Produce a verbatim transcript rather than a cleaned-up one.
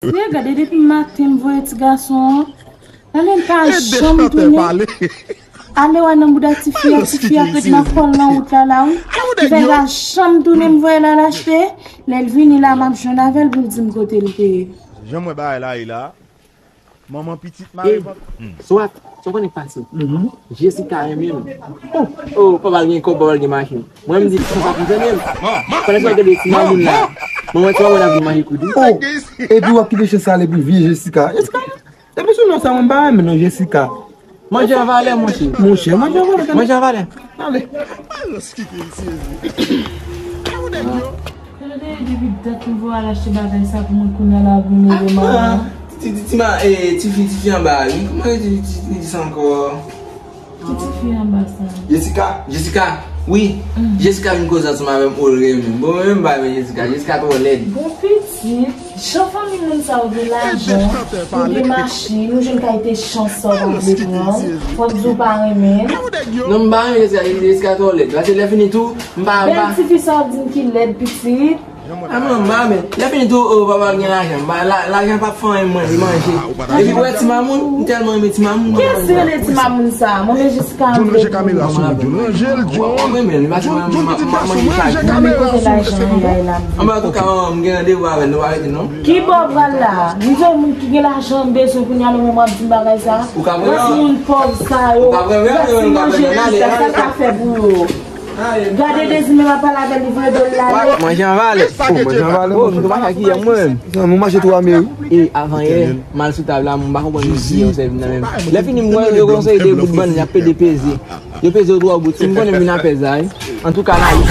Wi, gade, depi maten m voye ti gason an. Nan men pa janm tounen. Ale wè nan bouda ti fi a, ti fi a ret nan kòl nan wout la la wi. Li fè pa janm tounen, m voye l al achte. Lè l vini la, m ap jwenn avè l pou l di m kote l te ye. Jan mwen bagay la ye la. Manman pitit mare vant. Swat, sa w konnen k pase? Jessica renmen m. Oh, papa l gen kòb, papa l gen machin. Mwen m di, sa pa pou zanmi m. Pandan sa w gade ti mamoun la. Manman ti mamoun ap vin manje koudi. Oh, epi w ap kite chans sa ale pou vye Jessica. Jessica, depi sou non sa mwen pa renmen non Jessica. Manje an valè, monchè. Monchè, manje an valè. Manje an valè. Ale. Gade, depi dat m voye al achte bagay sa pou mwen, kounye a l ap vin rele manman. Ti, ti, ti, ma, eh, ti fi, ti fi anba a, wi. Kòman ti, ti, ti, ti sa ankò? Ki ti fi anba sa? Jessica, Jessica, wi. Jessica vin koze ansanm avè m, ou renmen. Bon, mwen menm m pa renmen Jessica. Jessica twò lèd. Bon, pitit. Jan fanmi moun sa yo gen lajan, yo gen machin, ou jwenn kalite chans sa w pa vle pran, fò w di w pa renmen l. Non, m pa renmen Jessica, Jessica twò lèd. Paske lè fini tou, m pa, m pa. Bèl tifi sa w ap di m ki lèd, pitit. A, mwen, m pa renmen. Lè fini tou, oh, papa gen lajan. M pa, la, lajan p ap fè anyen mwen, li manje. Epi, w wè ti mamoun, m tèlman renmen ti mamoun. Kiyès ki rele ti mamoun sa? Mwen, men Jessica, m vle pou mwen. Mwen, men, li pa ti mamoun, m ap manje chak jou. Anba, antouka, manman, m gen randevou avè l, nou pa rete, non. Ki bò w pral la? M jwenn moun ki gen lajan m bezwen kounye a, nou menm w ap di m bagay sa. Ou ka pran yon. Rès moun pòv sa yo. Ou ka pran yon, rès ti manje nan sa, sa l ka fè pou yo. Gade Dezi menm ap pale avè l, li voye do l la ale. Manje an vale. Oh, manje an vale. Oh, m tou mache ak kiyè mwen menm. Mwen mache tou ame wi. E avan yè, m al sou tab la, m pa konprann ki yon sèl nan menm. Lè fini, m wè yo konseye de bout bann, y ap pede peze. Yo peze yo twò bout. Si m konnen m vin apèz la, wi. Antouka, n ale.